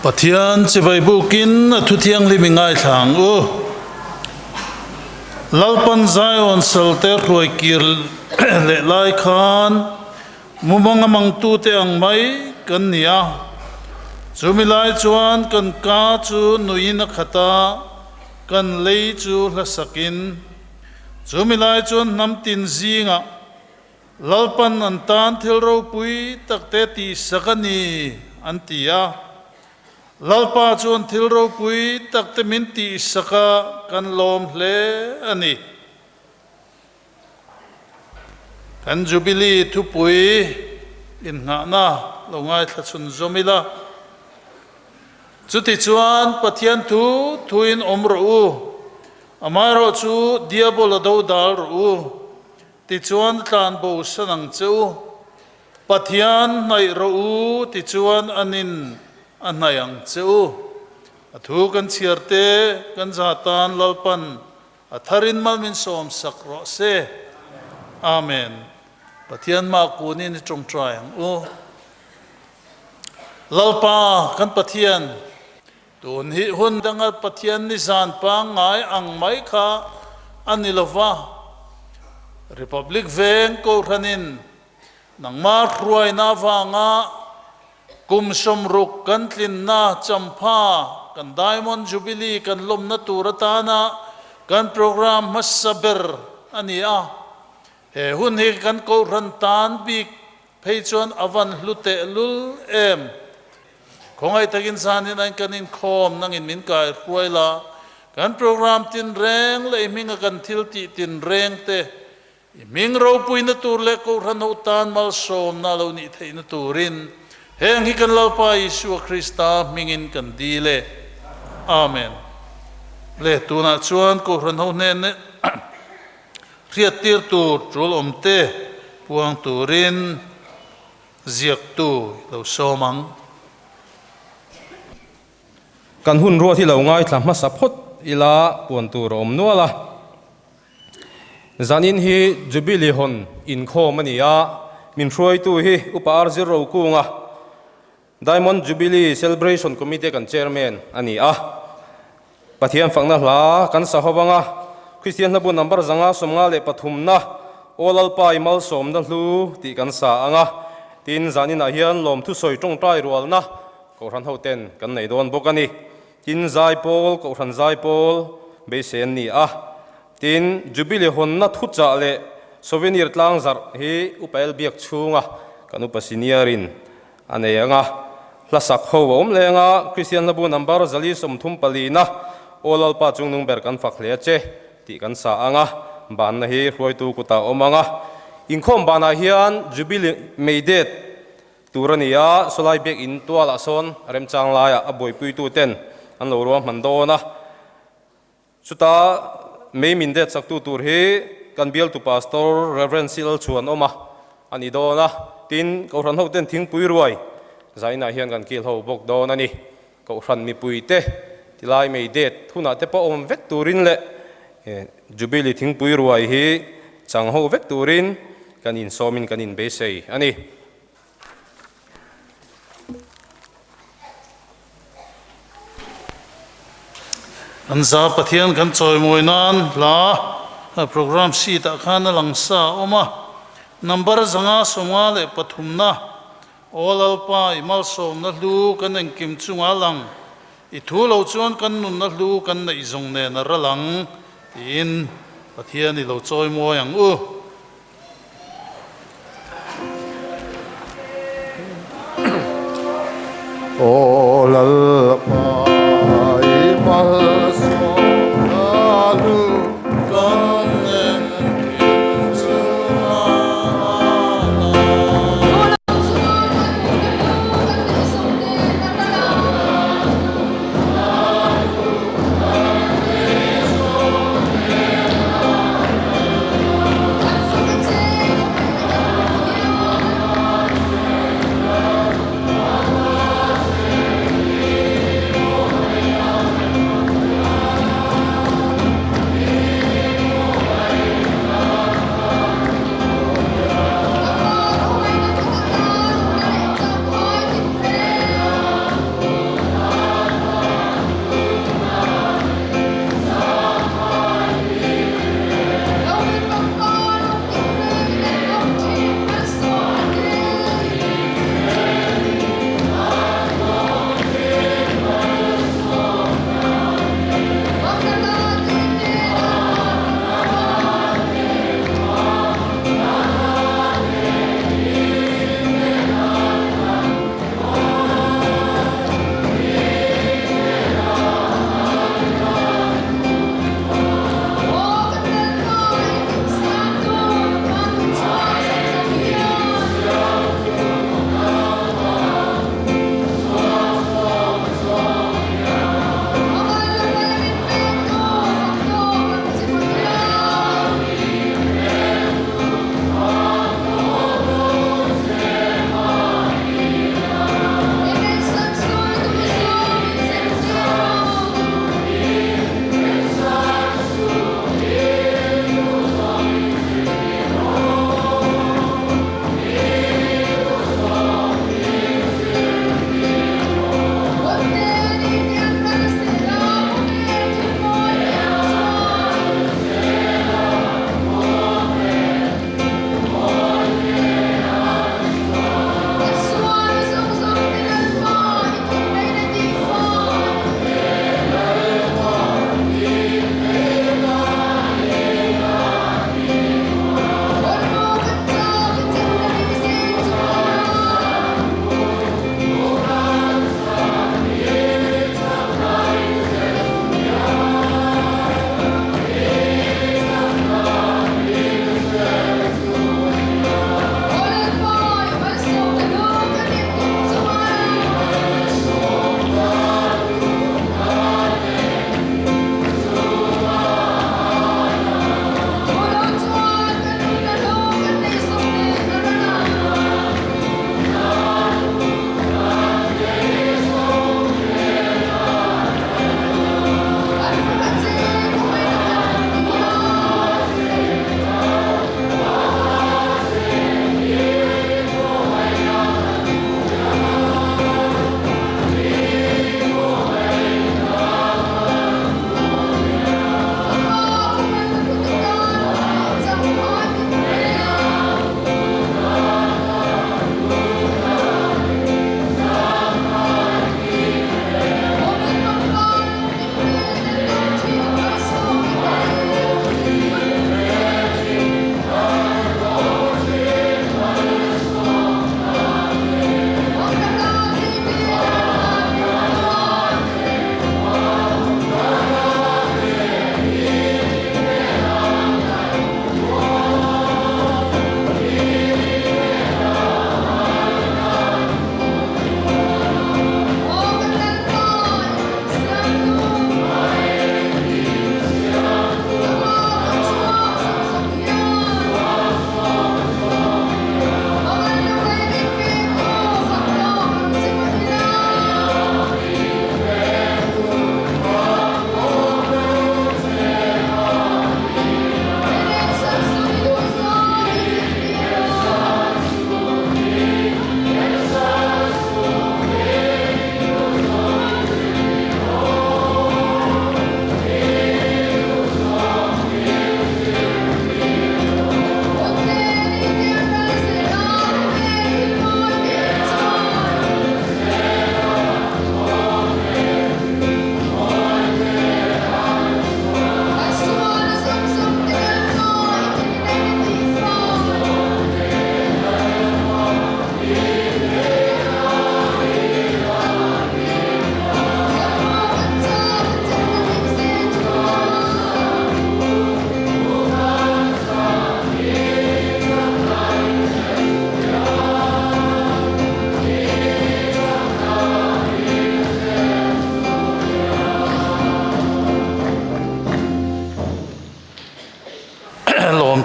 Pathian chibai bukin a thu thianghlim i ngaithla ang u. Lalpan Zion salte hruai kir leh lai khan mumang a mangtute ang mai kan ni a. Chumi lai chuan kan ka chu nuiin a khat a, kan lei chu hlasakin. Chumi lai chuan hnam tin zingah Lalpan an tan thil ropui takte tihsak a ni, an ti a. Lalpa chuan thil ropui takte min tihsak a, kan lawm hle a ni. Kan Jubilee thupui innghahna lo ngaithla chhun zawm ila. Chutichuan Pathian thu thuin awm rawh u, amaherawhchu Diabola dodal rawh u. Tichuan tlan bo san ang che u. Pathian hnaih rawh u tichuan an in a hnaih ang che u. A thu kan chhiar te kan za tan Lalpan a tharin mal min sawm sak rawh se. Amen. Pathian mah kunin i tawngtai ang u. Lalpa kan Pathian, Tun hi hun danga Pathian nizan pangngai ang mai kha a ni lo va, Republic Veng Kohhranin nangmah hruaina avanga kum 60 kan tlinna champha kan Diamond Jubilee kan lawmna tur atana kan programme hmasa ber a ni a. He hun hi kan Kohhran tan bik Phei chuan a van hlu tehlul em? Khawngaih takin zanin ain kan inkhawm nangin min kai hruai la, kan program tin reng leh i hminga kan thil tih tin reng te, i hming ropuina tur leh Kohhran ho tan malsawmna a lo nih theihna turin heng hi kan Lalpa Isua Krista hmingin kan dil e. Amen. Le tunah chuan Kohhran ho hnen Hriattir tur tul awm te puang turin ziaktu lo sawm ang. Kan hun ruat hi lo ngaithla hmasa phawt ila puan tur a awm nual a. Zanin hi Jubilee hawn inkhawm a ni a, min hruaitu hi Upa R Zir Rokunga, Diamond Jubilee Celebration Committee kan Chairman a ni a. Pathian fakna hla kan sa ho anga Kristian hlabu number 553 na Aw Lalpa i malsawmna hlu tih kan sa anga tin zaninah hian lawmthu sawi tawngtai rualna Kohhran hoten kan nei dawn bawk a ni. Tin Zaipawl, Kohhran Zaipawl beisei an ni a. Tin Jubilee hawnna thuchah leh souvenir tlangzarh hi Upa El Biak chhunga kan Upa Senior in A nei ang a, hla sak ho a awm leng a, Kristian hlabu number 434 na Aw Lalpa chungnung ber kan fak hle a che tih kan sa ang a, banna hi hruaitu kutah a awm ang a. Inkhawm banah hian Jubilee May Date tur a ni a, sawlai biakinn tualah sawn remchang laiah a buaipuitu ten an lo ruahman dawn a. Chuta May min det saktu tur hi kan bialtu Pastor Rev. Sil Chhuanawma a ni dawn a, tin Kohhran hoten thingpui ruai zainah hian kan kil ho bawk dawn a ni. Kohhran mipuite tilai May det hunah te pawh awm vek turin leh Jubilee thingpui ruai hi chang ho vek turin kan insawmin kan inbeisei a ni. An za Pathian kan chawimawi nan hla program sheet ah khan a lang sa a awm a. Number 553 na Aw Lalpa i malsawmna hlu kan engkim chunga lang, i thu lo chuan kan nunna hlu kan neih zawng nen a ral ang tiin Pathian i lo chawimawi ang u. Aw Lalpa i malsawmna lu kan engkim chunga lang.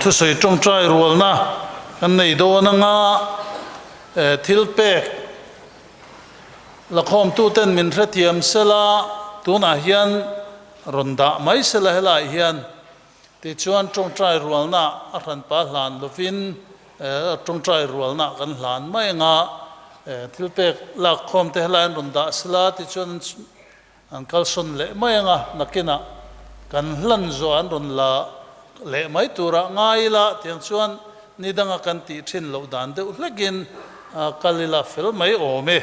Lawmthusawi tawngtai rualna kan nei dawn anga thil pek lakhawmtuten min hrethiam sela tunah hian rawn dah mai sela helaiah hian tichuan tawngtai rualna a hranpa hlan lovin tawngtai rualna kan hlan mai anga thil pek lakkhawmte helaiah an rawn dah sela tichuan An kalsawn leh mai anga nakinah kan hlan zawh an rawn la leh mai turah ngai ila tiang chuan ni danga kan tih thin loh dan deuh hlekin kal ila fel mai awm e.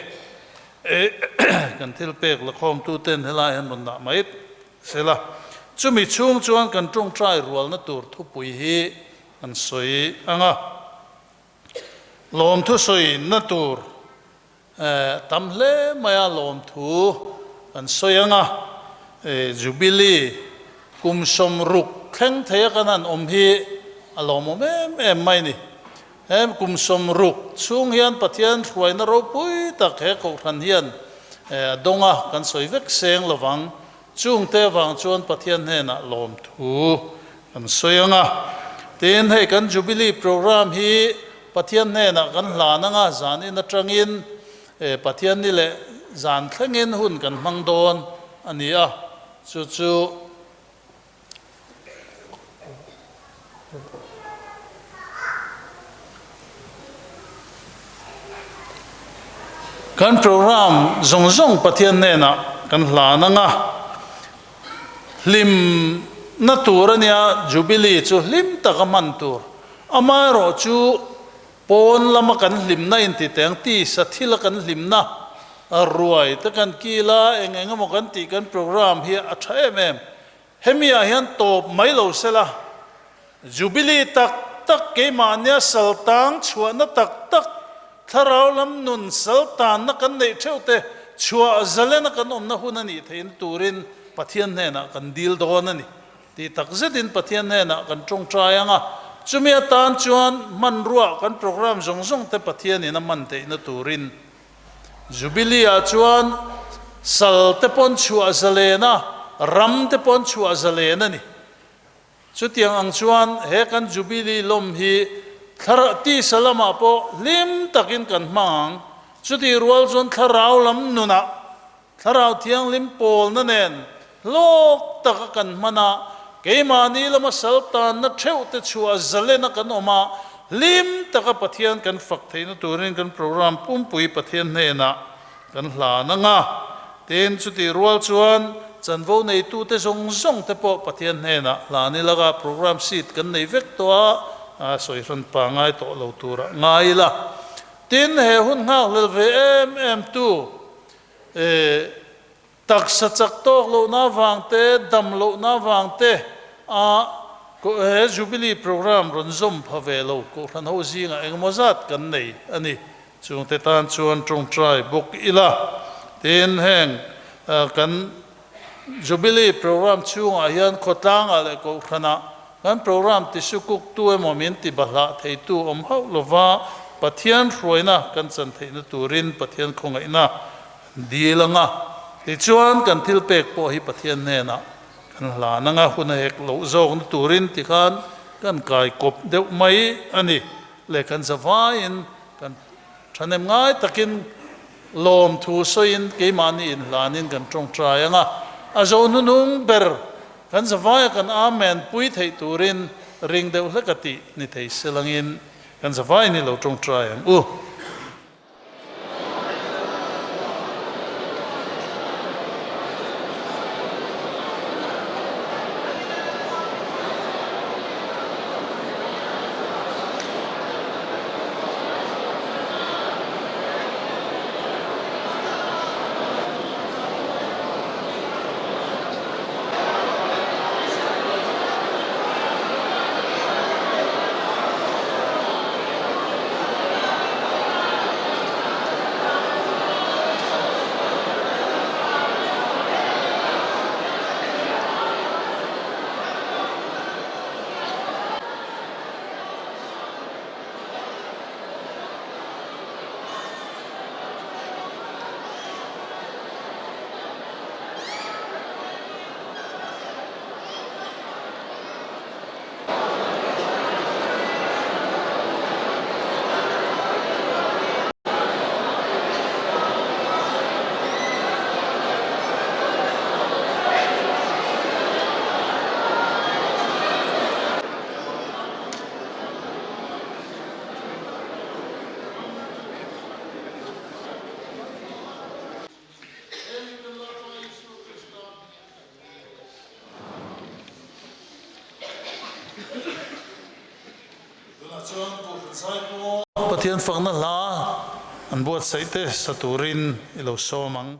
Kan thil pek la khawmtuten helai an rawn dah mai sela chumi chhung chuan kan tawngtai rualna tur thupui hi an sawi anga lawmthu sawina tur Tam hle mai a lawmthu kan sawi ang a, Jubilee kum 60 thleng thei a kan han awm hi a lawmawm em em mai ni. He kum 60 chhung hian Pathian hruaina ropui tak he kohhran hian a dawng a, kan sawi vek seng lovang. Chungte avang chuan Pathian hnenah lawmthu kan sawi ang a. Tin, hei kan Jubilee programme hi Pathian hnenah kan hlan ang a, zan in atangin Pathian ni leh zan thlengin hun kan hmang dawn a ni a, chu chu Kan program zawng zawng Pathian hnenah kan hlan ang a, hlim na tur a nia, Jubilee chu hlim taka hman tur. Amaherawh chu pawn lama kan hlimna intiteng tisa thila kan hlimna ruai te kan kil a, eng eng emaw kan tih kan program hi a tha em em. Hemi ah hian tawp mai lo sela, Jubilee tak tak keimahnia saltang chhuahna tak tak, thlarau lam nun saltanna kan neih theuh te chhuah zalena kan awmna hun a nih theihna turin Pathian hnenah kan dil dawn a ni tih tak zetin Pathian hnenah kan tawngtai ang a, chumi atan chuan hmanrua kan program zawng zawng te Pathianin a hman theihna turin Jubilee ah chuan sal te pawn chhuah zalen a, ram te pawn chhuah zalen a ni. Chutiang ang chuan he kan Jubilee lawm hi thlar tisa lamah pawh hlim takin kan hmang ang. Chutih rual chuan thlarau lam nunah Thlarau Thianghlim pawlna nen hlawk taka kan hman a, keimahni lama sal tanna theuh te chhuah zalena kan awm a, hlim taka Pathian kan fak theihna turin kan program pumpui Pathian hnenah kan hlan ang a. Tin, chutih rual chuan chanvo neitute zawng zawng te pawh Pathian hnenah hlan ila ka program sheet kan nei vek tawh a, sawi hran pangai tawh lo turah ngai ila. Tin, he hun nghakhlel ve em em tu E, taksa chak tawk lohna avang te, dam lohna avang te a he Jubilee programme rawn zawm pha ve lo Kohhran ho zingah engemaw zat kan nei a ni. Chungte tan chuan tawngtai bawk ila. Tin, heng kan Jubilee programme chhungah hian khawtlangah leh Kohhranah kan programme tisukuktu emaw min tibahlah theitu awm hauh lova Pathian hruaina kan chan theihna turin Pathian khawngaihna kan dil ang a. Tichuan kan thil pek pawh hi Pathian hnenah kan hlan ang a, hun a hek loh zawkna turin tikhan kan kai kawp deuh mai a ni. Leh kan zavaiin kan thahnem ngai takin Lawmthu sawiin keimahni inhlanin kan tawngtai ang a, a zo hnunung ber kan zavaia kan Amen pui theih turin ring deuh hlek a tih ni thei selangin kan zavaiin i lo tawngtai ang u. Tunah chuan Kohhran Zaipawl Pathian fakna hla an buatsaih te sa turin i lo sawm ang.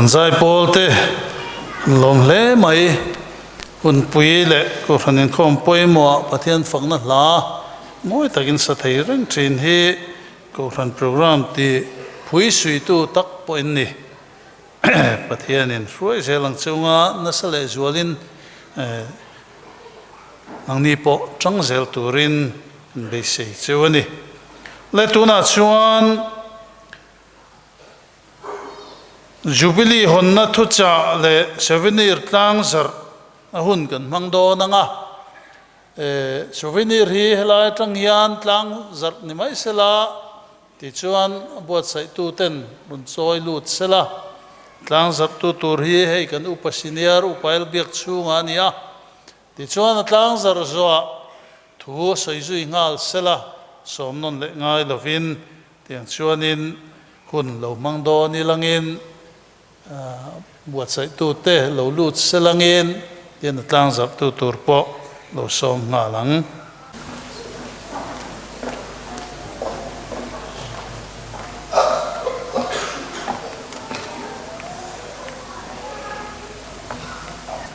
Kohhran zaipawl te an lawm hle mai. Hunpui leh Kohhran inkhawm pawimawhah Pathian fakna hla mawi takin sa thei reng thin hi Kohhran program ti phui suitu tak pawh in ni. Pathianin hruai zel ang chunga nasa leh zualin nangni pawh tang zel turin an beisei cheu a ni. Le tunah chuan Jubilee hawnna thuchah leh souvenir tlangzarh a hun kan hmang dawn ang a. Souvenir hi helai atang hian tlangzarh ni mai sela tichuan a buatsaihtu ten rawn chawi lut sela. Tlangzarhtu tur hi hei kan upa senior upa Elbiak chhungah a ni a. Tichuan a tlangzarh zawhah thu a sawi zui nghal sela sawm nawn leh ngai lovin Tiang chuanin hun lo hmang dawn ilangin buatsaih-tute lo lut selangin tin a tlangzarhtu tur pawh lo sawm nghal ang.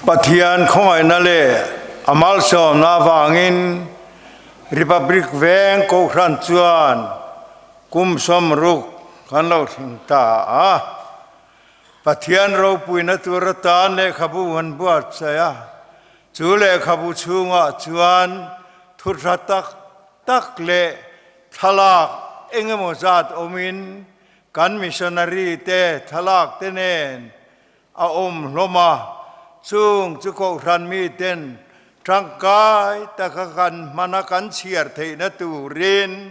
Pathian khawngaihna leh a malsawmna avangin Republic Veng Kohhran chuan kum 60 kan lo thleng ta a, Pathian ropuina tur atan lehkhabu an buatsaih a, chu lehkhabu chhungah chuan thu tha tak tak leh thlalak eng emaw zat awmin kan missionary te thlalak te nen a awm hlawm a, chung chu Kohhran miten tangkai taka kan hmana kan chhiar theihna turin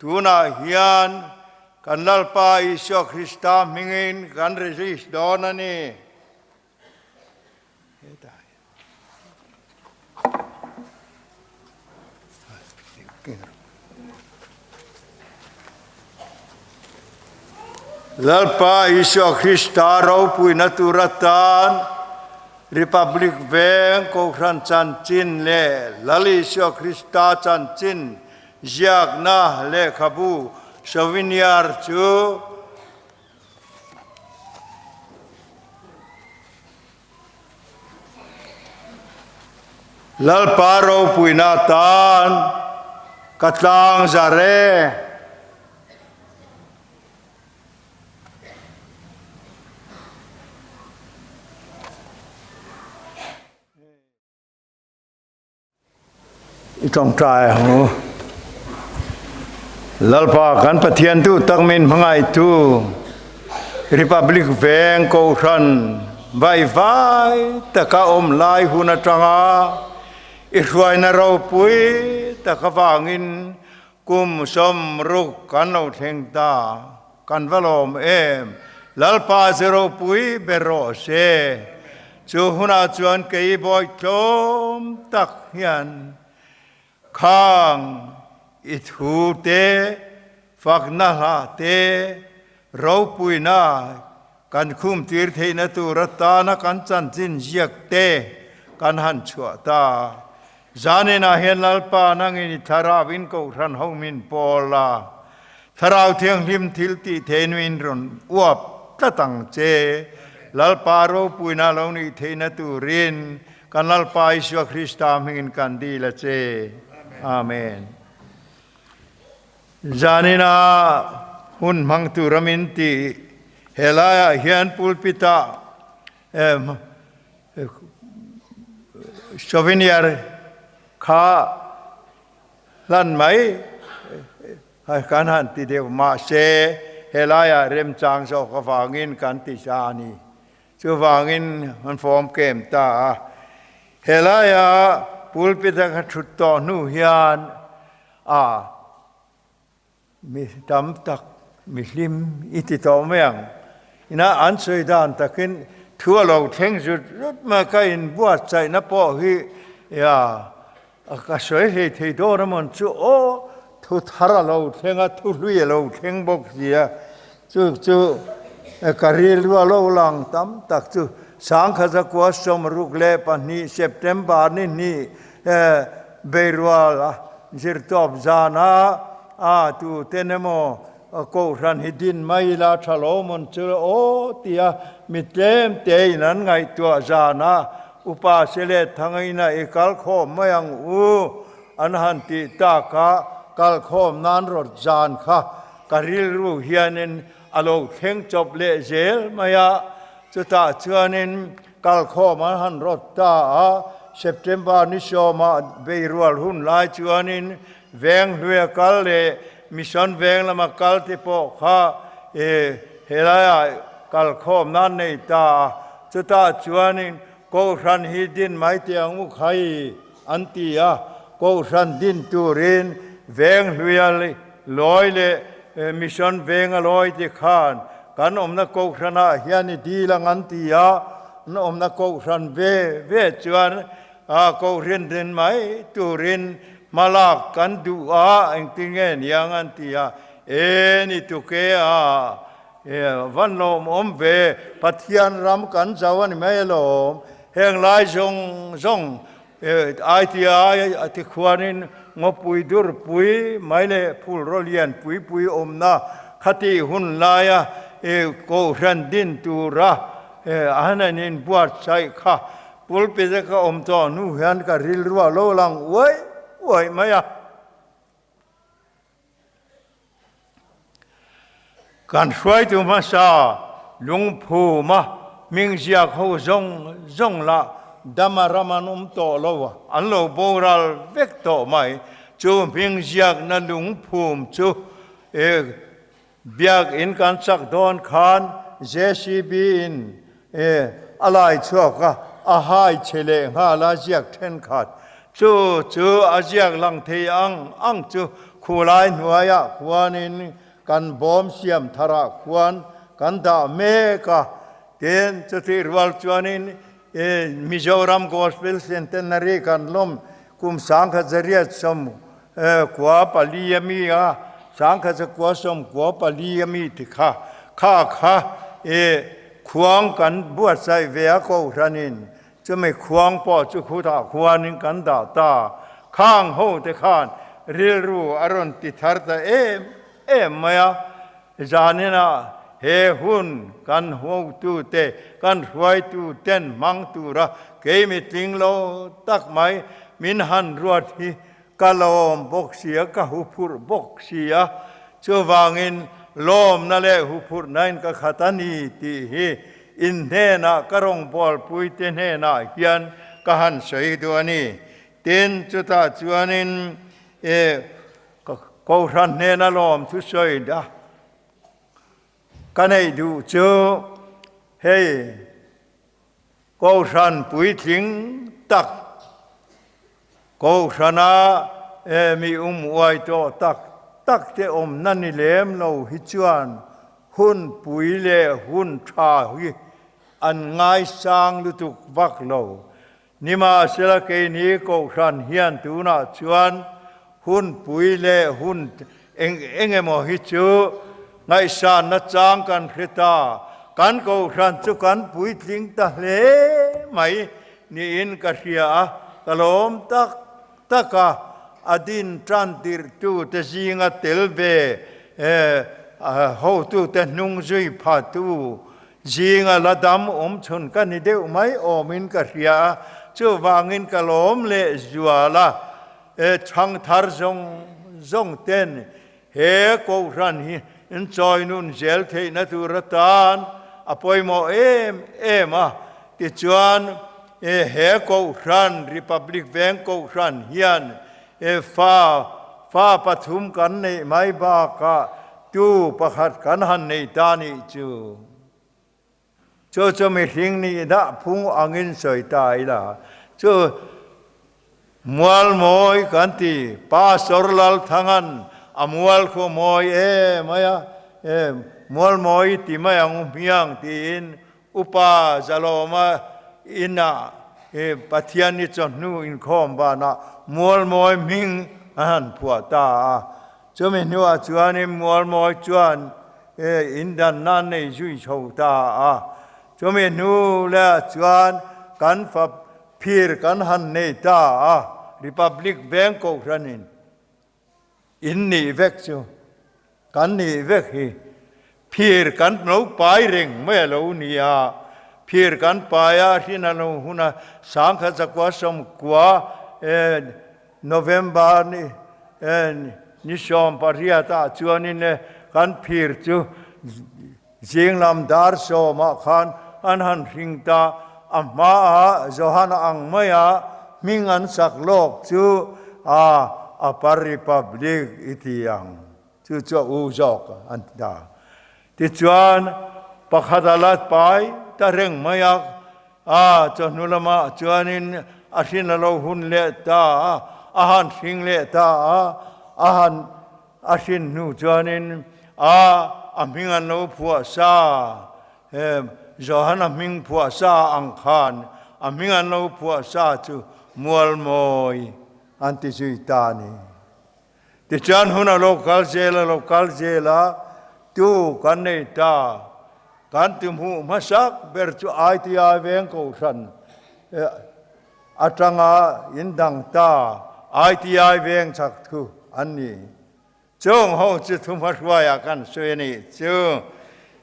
tunah hian kan Lalpa Isua Krista hmingin kan release dawn a ni. Lalpa Isua Krista ropuina tur atan Republic Veng Kohhran chanchin leh Lal Isua Krista chanchin ziakna lehkhabu souvenir chu Lalpa ropuina atan ka tlang zar e. I tawngtai ang u. Lalpa kan Pathian tu tak min hmangaihtu Republic Veng Kohhran vai vai taka awm lai hun atanga i hruaina ropui tak avangin kum 60 kan lo thleng ta. Kan va lawm em! Lalpa chu ropui ber rawh se. Chu hunah chuan kei bawi tlawm tak hian khang i thu te, fakna hla te, ropuina kan khumtir theihna tur atana kan chanchin ziak te kan han chhuah ta. Zaninah hian Lalpa nangin i thlarau in Kohhran ho min pawl a, Thlarau Thianghlim thil tih thein min rawn uap tlat ang che. Lalpa ropuina lo nih theihna turin kan Lalpa Isua Krista hmingin kan dil a che. Amen. Zaninah hun hmang tura min tih helaiah hian pulpit-ah Souvenir kha hlan mai kan han ti deuh mahse helaiah remchang zawk avangin kan ti ta a ni. Chuvangin an form kem ta a. Helaia pulpit a ka thut tawh hnu hian a Mi tam tak mi hlim i ti tawh mai ang. Ina an sawi dan takin thu a lo thleng zut zut mai ka inbuatsaihna pawh hi ya ka sawi hlei thei dawn a mawn chu aw thu thar a lo thleng a thu hlui a lo thleng bawk si a chu chu ka rilru a lo lang tam tak chu Sangkhaza 62 September ni hnih Beirual a zirtawp zana a tuten emaw Kohhran hi din mai ila tha lo mawn chu aw tia mi tlem te in an ngaihtuah zan a, upa se leh thangaina i kal khawm mai ang u an han tih tak a, kal khawm nan rawt zan kha ka rilru hianin a lo thleng chawp leh zel mai a, chutah chuanin kal khawm an han rawt ta a, September ni sawmah beirual hun lai chuanin Venghluia kal leh Mission veng lama kal te pawh kha e helaiah kalkhawm nan nei ta a, chutah chuanin Kohhran hi din mai teh ang u khai an ti a, Kohhran din turin Venghluia lawi leh Mission venga lawi te khan kan awmna Kohhranah hian i dil ang an ti a, an awmna Kohhran ve ve chuan A Kohhran din mai turin hmalak kan duh a, engtin nge niang an ti a, E ni tuke a, e van lawm awm ve, Pathian ram kan zo a ni mai alawm, heng lai zawng zawng ITI a ti khuanin ngawpui durpui mai leh phulraw lian pui pui awmna khati hun laia Kohhran din tura an han inbuatsaih kha Pulpit a ka awm tawh hnu hian ka rilru a lo lang uai uai mai a. Kan hruaitu hmasa lungphuma hming ziak ho zawng zawng lah dama ram an awm tawh lo a, an lo boral vek tawh mai. Chu hming ziakna lungphum chu Biakinn kan chak dawn khan JCB in a lai chhuak a, a hai chhe leh nghal a ziak thenkhat. Chu chu a ziak lang thei ang ang chu khulai hnuaiah khuanin kan bawm siam tharah khuan kan dah mek a. Tin, chutih rual chuanin Mizoram Gospel Centenary kan lawm kum 1984 a mi a, 1994 a mi ti kha, kha kha e khuang kan buatsaih ve a Kohhranin chumi khuang pawh chu khutah khuanin kan dah ta. Khang ho te khan rilru a rawn ti thar ta em em mai a, Zaninah he hun kan hotute, kan hruaituten hmang tura kei mitling lo tak mai min han ruat hi ka lawm bawk si a, ka huphurh bawk si a. Chuvangin lawmna leh huphurhnain ka khat a ni tih hi in hnenah ka rawngbawlpuite hnenah hian ka han sawi duh a ni. Tin, chutah chuanin e. Kohhran hnena lawm thusawi da ka neih duh chu hei Kohhran puitling tak, Kohhrana mi um uai tawh tak tak te awmna ni lem lo hi chuan hun pui leh hun tha hi an ngaisang lutuk vak lo. Nimahsela keini Kohhran hian tunah chuan hunpui leh hun eng eng emaw hi chu ngaihsanna chang kan hre ta. Kan Kohhran chu kan puitling ta hle mai niin ka hria a, ka lawm tak tak a, a din tan tirhtute zinga tel ve hotute hnung zui phatu Zinga la dam awm chhun ka ni deuh mai awmin ka hria a, chuvangin ka lawm leh zual a, e chhangthar zawng zawng ten he Kohhran hi in chawi nun zel theihna tur atan a pawimawh em em a, tichuan e he Kohhran Republic Veng Kohhran hian e fa fa pathum kan neih mai bakah Tu pakhat kan han nei ta nih chu. Chu chu mihring nih dah phung angin sawi ta ila. Chu mual mawi kan ti, Pastor Lalthangan a mual khu mawi e mai a, e mual mawi ti mai ang u hmiang tiin Upa Zalawma inah e Pathian ni chawhnu inkhawm banah mual mawi hming a han phuah ta a. Chumi hnuah chuanin Mualmawi chuan indanna a nei zui chho ta a. Chumi hnu lehah chuan kan fa phir kan han nei ta a, Republic Veng Kohhranin in nih vek chu. kan nih vek hi. Phir kan lo pai reng mai a lo ni a, phir kan pai a hrin a lo hun a, sangkhat zakua sawmkua November ni ni 18 ah chuanin kan phir chu zinglam dar sawmah khan an han hring ta, a hmaah Johana ang maia hming an sak lawk chu a Upper Republic i ti ang. Chu chu a u zawk an ti ta. Tichuan, pakhat a la pai ta reng mai a, a chawhnu lamah chuanin a hrin a lo hun leh ta a, a han hring leh ta a, a han a hrin hnu chuanin a a hming an lo phuah sa, he Johana hming phuah sa ang khan a hming an lo phuah sa chu Mualmawi an ti zui ta a ni. Tichuan hun a lo kal zel a lo kal zel a, tu kan nei ta. Kan ti hmuh hmasak ber chu ITI veng kohhran atanga in dang ta ITI veng chak thu an ni. Chung ho chu thu hmahruaiah kan sawi a nih chu.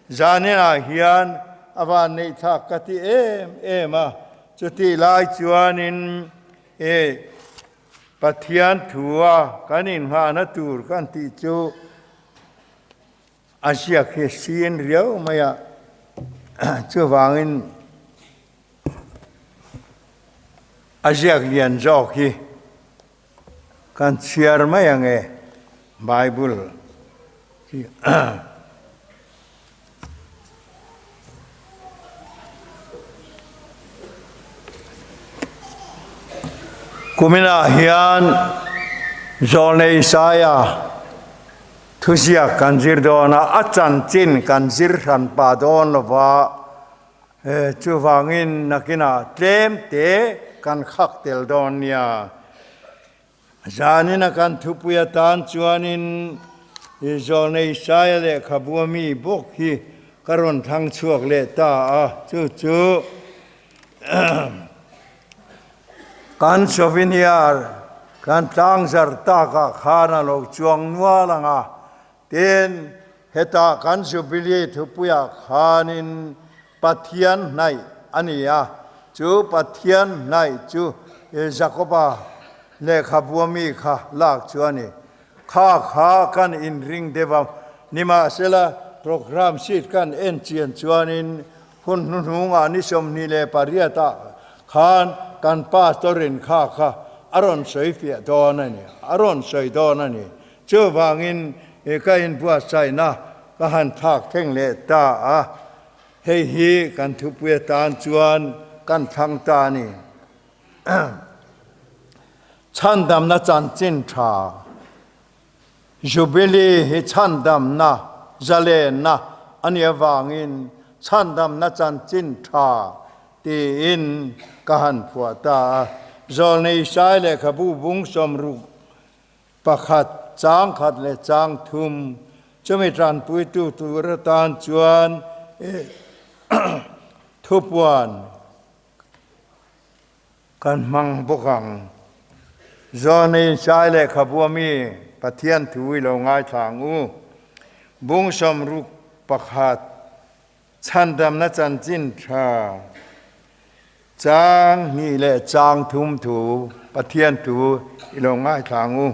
Zaninah hian a van neih thlak ka ti em em a, chutih lai chuanin Pathian thua kan inghahna tur kan tih chu a ziak hi sin riau mai a, chuvangin a ziak lian zawk hi kan chhiar mai ang e, Bible hi. Kuminah hian Zawlnei Isaia thuziak kan zir dawn a, a chanchin kan zir hran pah dawn lo va, chuvangin nakinah tlem te kan khak tel dawn nia. Zanin a kan thupui atan chuanin Zawlnei Isaia lehkhabu a mi bawk hi ka rawn thlang chhuak leh ta a, chu chu kan souvenir kan tlangzar takah khan a lo chuang nual ang a, tin hetah kan Jubilee thupuiah khanin Pathian hnaih a ni a, chu Pathian hnaih chu Jakoba lehkhabu ami kha lak chu a ni. Kha kha kan inring deuh a, nimahsela program sheet kan en chian chuanin hun hnuhnungah ni 28 ah khan kan pastor-in kha kha a rawn sawi fiah dawn a ni, a rawn sawi dawn a ni. Chuvangin ka inbuatsaihna ka han thlak thleng leh ta a, hei hi kan thupui atan chuan kan thlang ta a ni. Chhandamna chanchin tha, Jubilee hi chhandamna, zalenna a nih avangin chhandamna chanchin tha tiin ka han phuah ta a. Zawlnei Isai lehkhabu bung 60 Pakhat, chang khat leh chang thum chumi tanpuitu tur atan chuan thupuan kan hmang bawk ang. Zawnei Sai lehkhabu ami Pathian thu i lo ngaithla ang u. Bung 61 Chhandamna chanchin tha chang hnih leh chang thum thu Pathian thu i lo ngaithla ang u.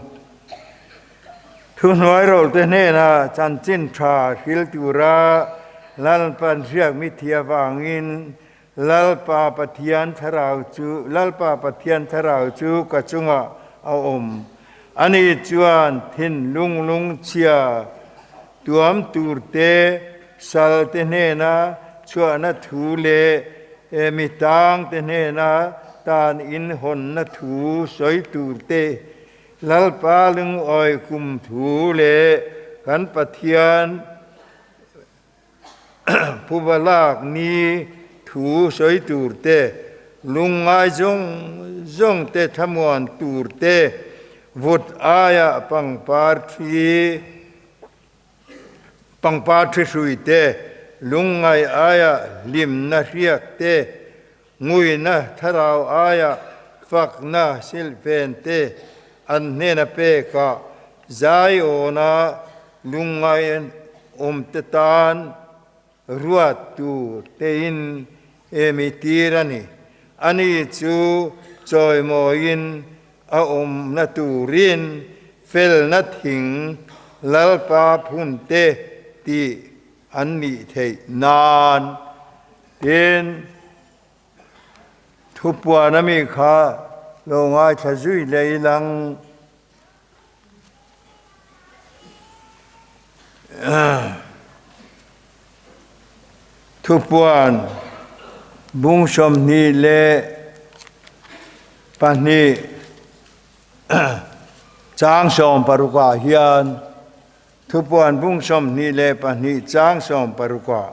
Thuhnuai rawlte hnena chanchin tha hril tura Lalpan hriak mithia vangin Lalpa Pathian thlarau chu Lalpa Pathian thlarau chu ka chungah a awm. Ani chuan thinlung lungchhia tuam turte, salte hnena chhuahna thu leh mi tangte hnena tan inhawnna thu sawi turte, Lalpa lungawi kum thu leh kan Pathian Phuba lak ni thu sawi tur te, lungngai zawng zawng te thlamuan tur te, vut aia pangpar thi pangpar thi hrui te, lungngai aia hlimna hriak te, nguina thlarau aia fakna silhfen te an hnena pekah zaiawna. lungngai awm te tan ruat tur tein emi tir a ni. Ani chu chawimawiin a awmna turin felna thing Lalpa phun te tih an nih theih nan. Tin, thupuan ami kha lo ngaithla zui leh ilang. Thupuan bung 22 chang 16 ah hian Thupuan bung 22 chang 16 ah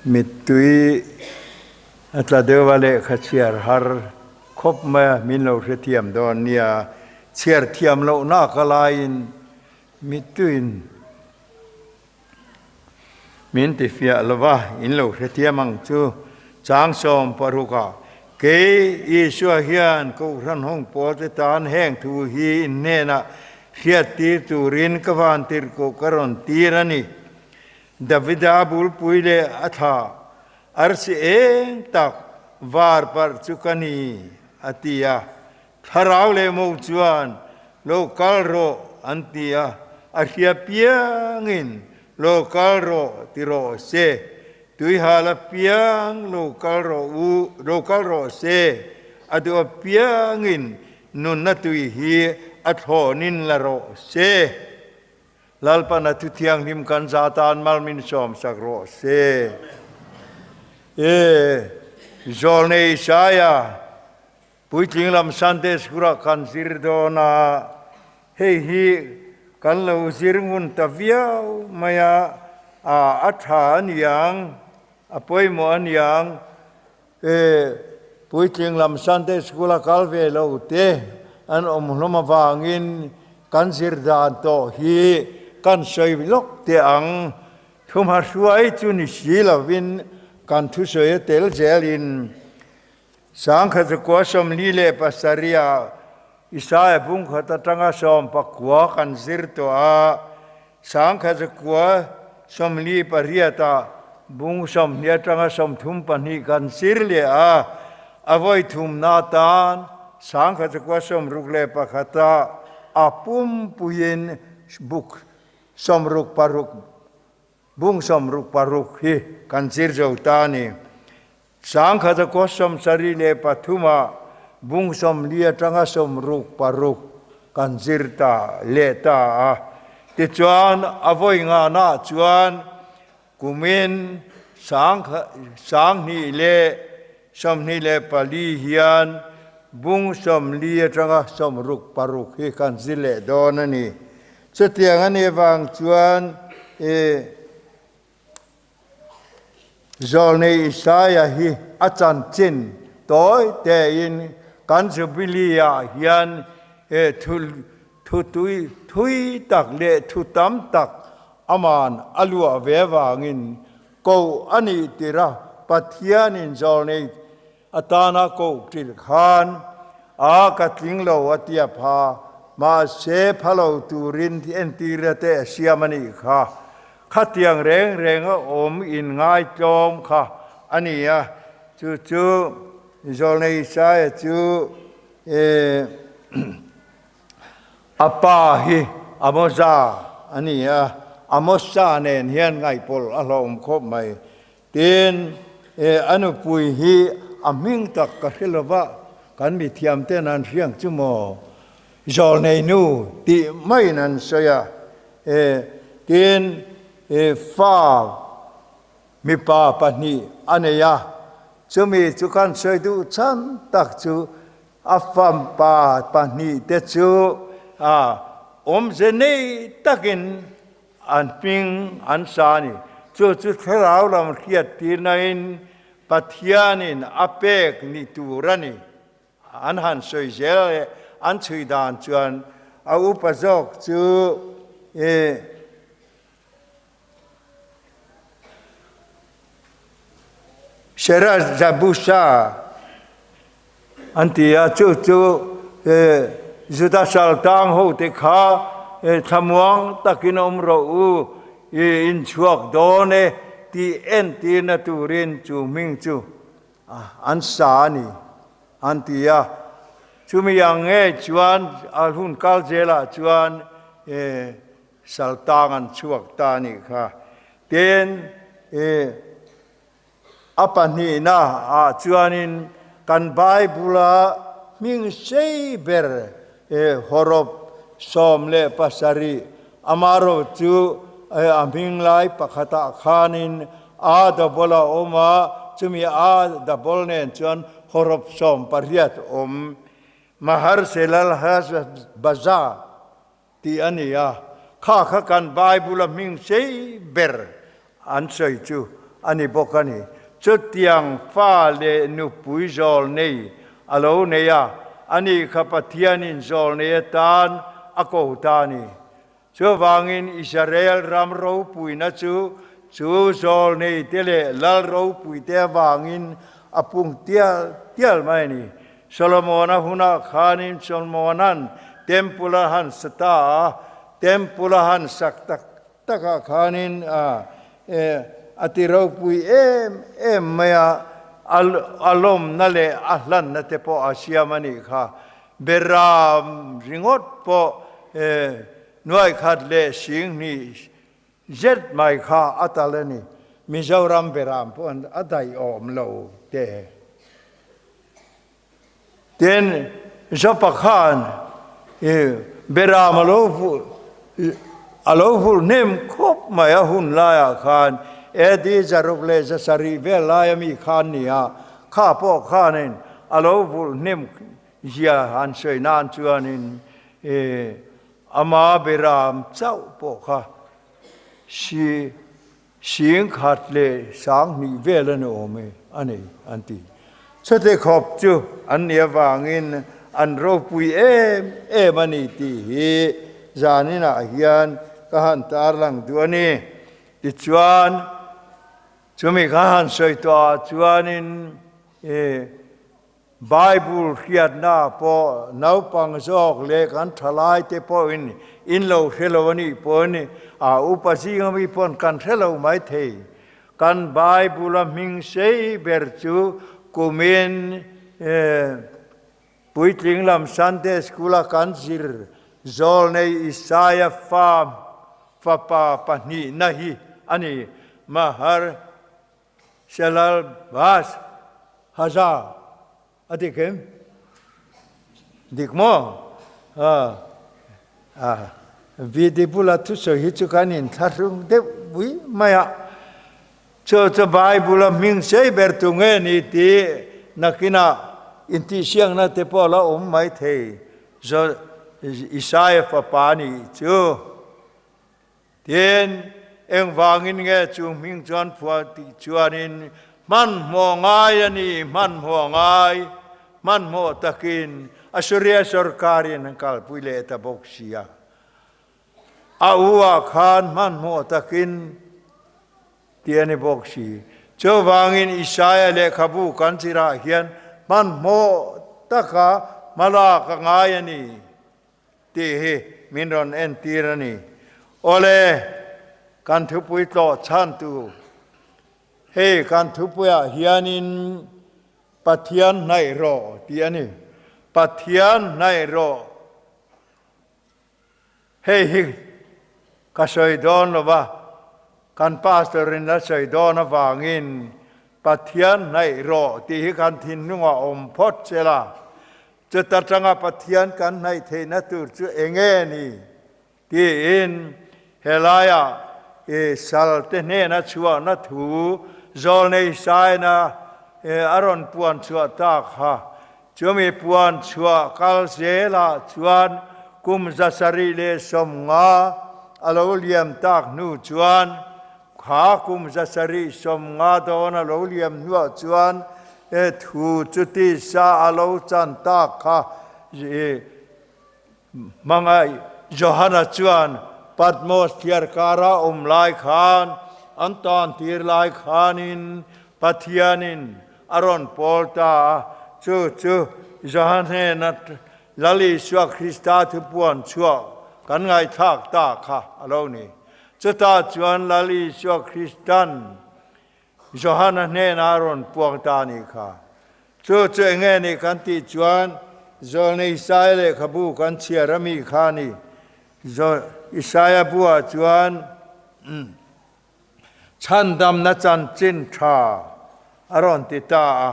Mittui a tla deuh a lehkha chhiar har khawp mai a, min lo hrethiam dawn nia. Chhiar thiam lohna ka laiin mittuiin min tifiah lo va, in lo hrethiam ang chu. Chang 16 ah, Kei Isua hian Kohhran hawng pawlte tan heng thu hi in hnenah Hriattir turin ka vantirhkoh ka rawn tir a ni. Davida bulpui leh a thla arsi eng tak var parh chu ka ni, a ti a. Thlarau leh mo chuan, Lo kal rawh, an ti a. A hria piangin, Lo kal rawh, ti rawh se. Tuihal apiang lo kal rawh u, lo kal rawh se. A duh apiangin Nunna tui hi a thlawnin la rawh se. Lalpan a thu thianghlim kan za tan mal min sawmsak rawh se. E Zawlnei Isaia, puitling lam Sunday School-ah kan zir dawn a, hei hi kan lo zir ngun ta viau mai a, a tha a niang, a pawimawh a niang. E puitling lam Sunday School a kal ve lo te an awm hlawm avangin kan zir dan tawh hi kan sawi lawk teh ang. Thumha hruai chu ni si lovin kan thusawi a tel zelin 1947 ah Isaiah bungkhat atanga 19 kan zir tawh a, 1948 ah bung 20 atanga 32 kan zir leh a, a vawi thumna atan 1961 ah a pumpuiin buk 66 bung 66 hi kan zir zo ta a ni. 1973 ah bung 40 atanga 66 kan zir ta leh ta a. Tichuan a vawi ngana chuan kumin 2024 hian bung 40 atanga 66 hi kan zir leh dawn a ni. Chutiang a nih avang chuan i Zawlnei Isaia hi a chanchin tawi tein kan Jubilee-ah hian thu thu tui thui tak leh thu tam tak aman a luah ve avangin koh a nih tir a, Pathianin Zawlnei atana koh ṭilh khan a ka tling lo a tia pha, mahse pha lo turin entira te a siam a nih kha. Khatiang reng reng a awm in ngaitlawm kha a ni a, chu chu Zawlnei Isaia chu a pa hi Amoza a ni a, Amosa nen hian ngaihpawlh a hlauhawm khawp mai. Tin, a nupui hi a hming tak ka hre lova, kan mithiam ten an hriang chu maw? Zawlnei nu tih maiin an sawi a. Tin, fa mipa pahnih a nei a, chumi chu kan sawi duh chhan tak chu a fampa pahnih te chu awmze nei takin An hming an sa a ni. Chu chu thlarau lam hriat tirnain Pathianin a pek ni tur a ni. An han sawi zel leh an chhui dan chuan a upa zawk chu i Serajabusa an ti a, chu chu i. Juda sal tang ho te kha thlamuang takin awm rawh u, i inchhuak dawn e tih entirna turin chu hming chu an sa a ni, an ti a. Chumi ang nge chuan a hun kal zelah chuan sal tang an chhuak ta a nih kha. Tin, A pahnihna ah chuanin kan Bible-a hming sei ber hawrawp 17 amarawh chu a hming lai pakhatah khanin A double a awm a, chumi A double nen chuan hawrawp 18 awm. Maharshelalhashbaza Tih a ni a, kha kha kan Bible-a hming sei ber an sawi chu a ni bawk a ni. Chutiang fa leh nupui zawl nei a lo nei a, ani kha Pathianin zawl nei atan a ko ta a ni. Chuvangin Israel ram ropuina chu chu zawl nei te leh lal ropui te avangin a pung tial tial mai a ni. Solomona hunah khanin Solomona'n Temple a han sa ta a, Temple a han sak tak takah khanin a ti ropui em em mai a, a lawmna leh a hlanna te pawh a siam a nih kha. Beram ringawt pawh nuaikhat leh 2000 Zet mai kha a tal a ni. Mizoram beram pawh an a daih awm lo te. Tin, Jopa khan i beram a lo vulh a lo vulh hnem khawp mai a hun laiah khan AD 607 vel laia mi khan ni a, kha pawh khanin a lo vulh hnem zia han sawi nan chuanin i Ama beram chauh pawh kha si 10,000 leh 2000 vel a ni awm e a nei an ti. Chute khawp chu an nih avangin an ropui em em a ni tih hi zaninah hian ka han tarlang duh a ni. Tichuan chumi ka han sawi tawhah chuanin i Bible hriatna pawh naupang zawk leh kan thalaite pawhin in lo hre lo a nih pawhin a upa zinga mi pawhin kan hre lo mai thei. Kan Bible a hming sei ber chu kumin puitling lam Sunday School a kan zir Zawlnei Isaia fa fapa pahnihna hi a ni. Mahar Shalal Bas Haza a dik em? Dik maw? A VD bula thusawi hi chu kan inthlahrung deuh bui mai a. Chu chu Bible a hming sei ber tu nge ni tih nakinah intihsiakna te pawh a la awm mai thei. Isaia fapa nih chu. Tin, engvangin nge chu hming chuan phuah tih chuanin hmanhmawh ngai a ni, hmanhmawh ngai, hmanhmawh takin Assuria sorkarin an kalpui leh ta bawk si a. A u ah khan hmanhmawh takin tih a ni bawk si. Chuvangin Isaia lehkhabu kan zirah hian hmanhmawh taka hmalak a ngai a ni. Tih hi min rawn entir a ni. Awle, kan thupui tlawh chhantu, hei kan thupuiah hianin Pathian hnaih rawh tih a ni. Pathian hnaih rawh. Hei hi ka sawi dawn lo va, kan pastor in a sawi dawn avangin Pathian hnaih rawh tih hi kan thinlungah awm phawt che la. Chuta tanga Pathian kan hnaih theihna tur chu enge ni? tiin helaiah i salte hnena chhuahna thu Zawlnei Saina a rawn puan chhuah tak kha. Chumi puan chhuah kal zelah chuan kum 750 a lo liam tak hnu chuan Kha kum 750 dawn a lo liam hnuah chuan e thu chu tisa a lo chan tak kha hmangaih Johana chuan Patmos thliarkara awm lai khan an tan tir lai khanin Pathianin a rawn pawl ta a, chu chu Johan hnena. Lal Isua Krista thupuan chhuah kan ngaihthlak ta kha a lo ni. Chutah chuan Lal Isua Kristan Johana hnenah a rawn puang ta a nih kha. Chu chu eng nge nih kan tih chuan Zawlnei Isaia lehkhabu kan chhiar a mi kha a ni. Isaia buah chuan Chhandamna chanchin tha a rawn ti ta a.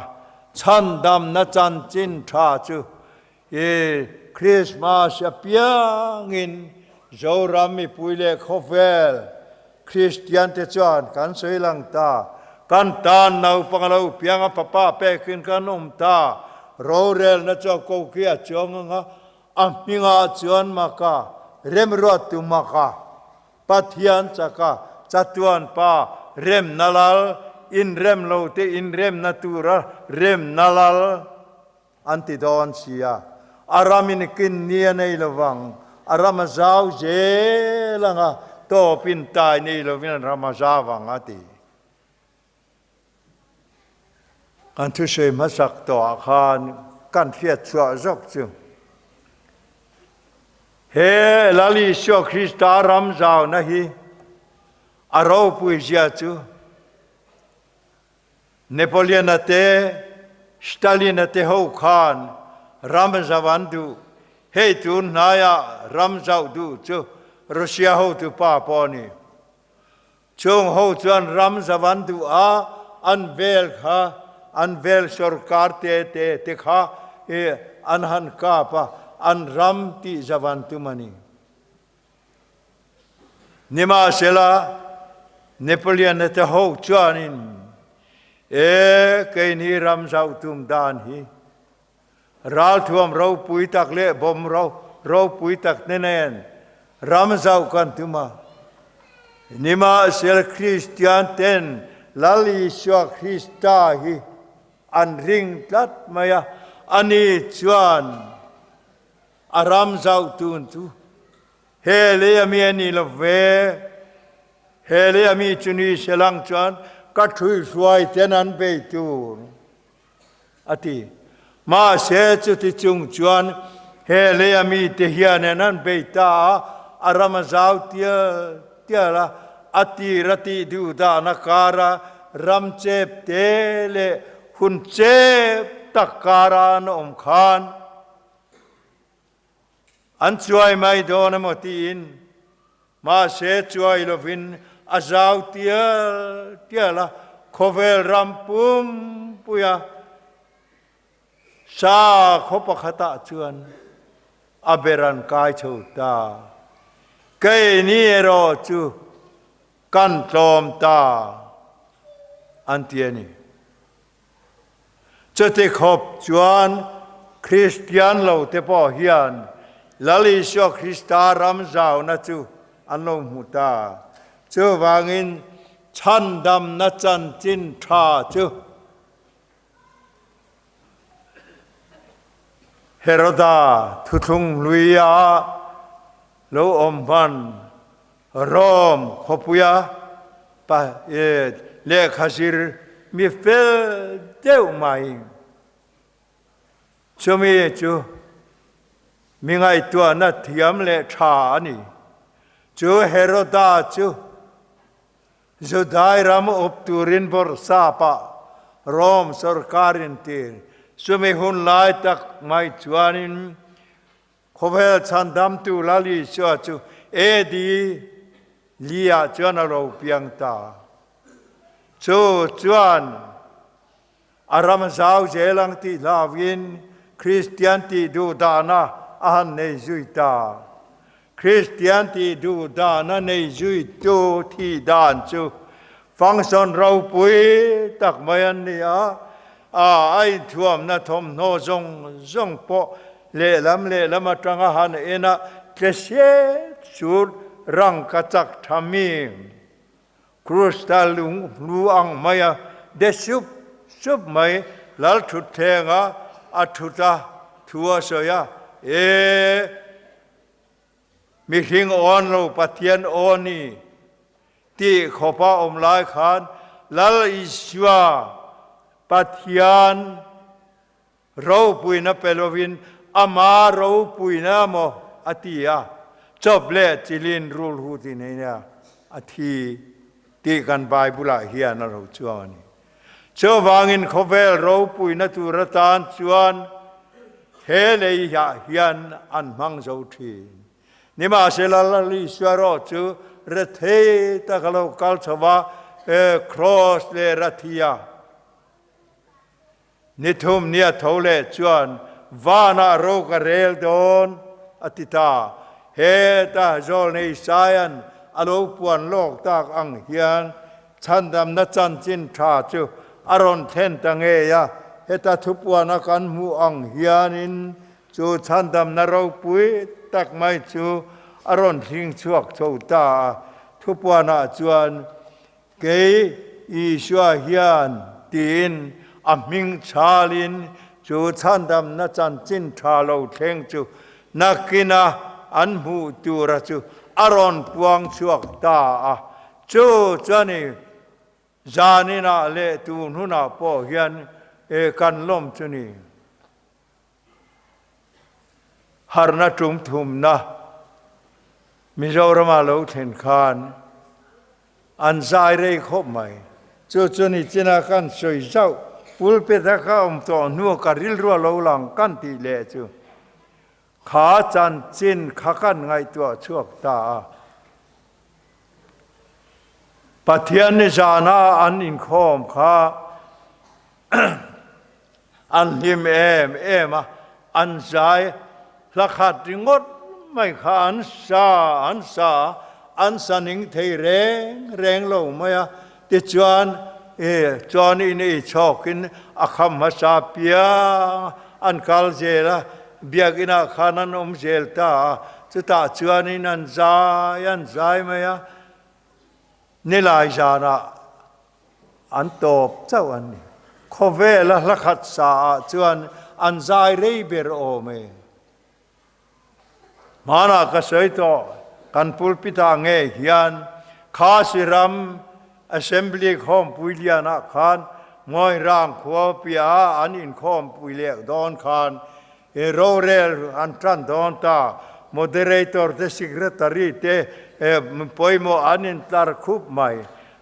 Chhandamna chanchin tha chu i Krismas apiangin Zoram mipui leh khawvel Kristiante chuan kan sawi lang ta. Kan tan naupang a lo piang a, fapa pekin kan awm ta. Rorelna chu a koki a chuang ang a, a hmingah chuan maka remruattu maka Pathian chaka chatuan pa remna lal, inrem lo te inremna tura remna lal an ti dawn si a. A ramin kin ni a nei lovang, a ram a zau zel ang a, tawpin tai nei lovin a ram a zau ang a ti. Kan thusawi hmasak tawhah khan kan hriat chhuah zawk chu he Lal Isua Krista ram zauna hi a ropui zia chu Napoleon-a te, Stalin-a te ho khan ram zau an duh. Hei tun hnaiah ram zauh duh chu Russia hotupa pawh a ni. Chung ho chuan ram zau an duh a, an vel kha, an vel sorkar te te te kha i an han kap a, an ram tih zau an tum a ni. Nimahsela, Napoleon-a te ho chuanin, E, keini ram zauh tum dan hi Ralthuam ropui tak leh bomb ropui tak te nen ram zauh kan tum a. Nimahsela Kristian ten Lal Isua Krista hi an ring tlat mai a, ani chuan a ram zauh tun chu he lei ami a ni lo ve, he lei ami chu ni selang chuan ka ṭhuihruai ten an bei tur. A ti. Mahse, chuti chung chuan he leia mite hianin an bei ta a, a ram a zau tial tial a, a tir a tih duh dahna kara ram chep te leh hun chep tak kara an awm khan an chuai mai dawn emaw tiin Mahse chuai lovin a zau tial tial a, khawvel ram pumpuia sakhaw pakhatah chuan a ber an kai chho ta. Keini erawh chu kan tlawm ta an ti a ni. Chuti khawp chuan Kristian lote pawh hian Lal Isua Krista ram zauna chu an lo hmu ta. Chuvangin chhandamna chanchin tha chu Heroda thuthlung hluia lo awm hman Rome khawpuia lehkha zir mi fel deuh mai. Chumi chu mi ngaihtuahna thiam leh tha a ni. Chu Heroda chu Judai ram up turin bawrhsapah Rome sorkarin tir. Chumi hun lai tak mai chuanin Khawvel chhandamtu Lal Isua chu AD li-ah chuan a ro piang ta. Chu chuan a ram zau zel ang tih hlauhin Kristian tih duh dahna a han nei zui ta. Kristian tih duh dahna nei zuitu thih dan chu function ropui tak mai an ni a, a inthuamna thawmhnaw zawng zawng pawh Lehlam lehlam atanga han en a tle hret sur rangka chak tha mi Krustal lung hlu ang mai a de sup sup mai lal thutthleng a a thut a thu a sawi a E mihring awn lo Pathian aw ni tih khawpa awm lai khan Lal Isua Pathian Ropuina pe lovin Ama ropuina maw a ti a, chawp leh chilin rulhu ti nei nia a thi tih kan Bible ah hian a lo chuang a ni. Chuvangin khawvel ropuina tur atan chuan he lei ah hian an hmang zo thin. Nimahsela Lal Isua erawh chu rethei tak a lo kal chho va, Cross leh Rathia, Ni thum nia tho leh chuan vanah ro ka rel dawn, a ti ta. Heta Zawlnei Isaia'n a lo puan lawk tak ang hian chhandamna chanchin tha chu a rawn thlen ta ngei a. Heta thupuana kan hmuh ang hianin chu chhandamna ropui tak mai chu a rawn hling chhuak chho ta a. Thupuanah chuan Kei Isua hian tiin a hming chhalin chu chhandamna chanchin tha lo thleng chu nakina an hmuh tura chu a rawn puang chhuak ta a. Chu chuan zaninah leh tun hunah pawh hian kan lawm chu ni. Harhna tum thumna Mizorama lo thlen khan an zai rei khawp mai. Chu chu ni china kan sawi zauh, pulpit a ka awm tawh hnu ka rilru a lo lang kan tih leh chu kha chanchin kha kan ngaihtuah chhuak ta a. Pathian ni zana an inkhawm kha An hlim em em a, an zai hla khat ringawt mai kha an sa an sa a, an sa ning thei reng reng lo mai a. Tichuan e chuan in ei chhawkin a kham hmasa piang an kal zel a, biakinah khan an awm zel ta a, chutah chuanin an zai an zai mai a, nilai zanah An tawp chauh an ni. Khawvela hla khat sa ah chuan an zai rei ber awm e. Hmanah ka sawi tawh, kan pulpit ah nge hian Khasi ram Assembly khawmpui lian ah khan Ngawirang khua piah ah an inkhawmpui leh dawn khan i rorel an tan dawn ta. Moderator te Secretary te pawimawh an intlar khup mai.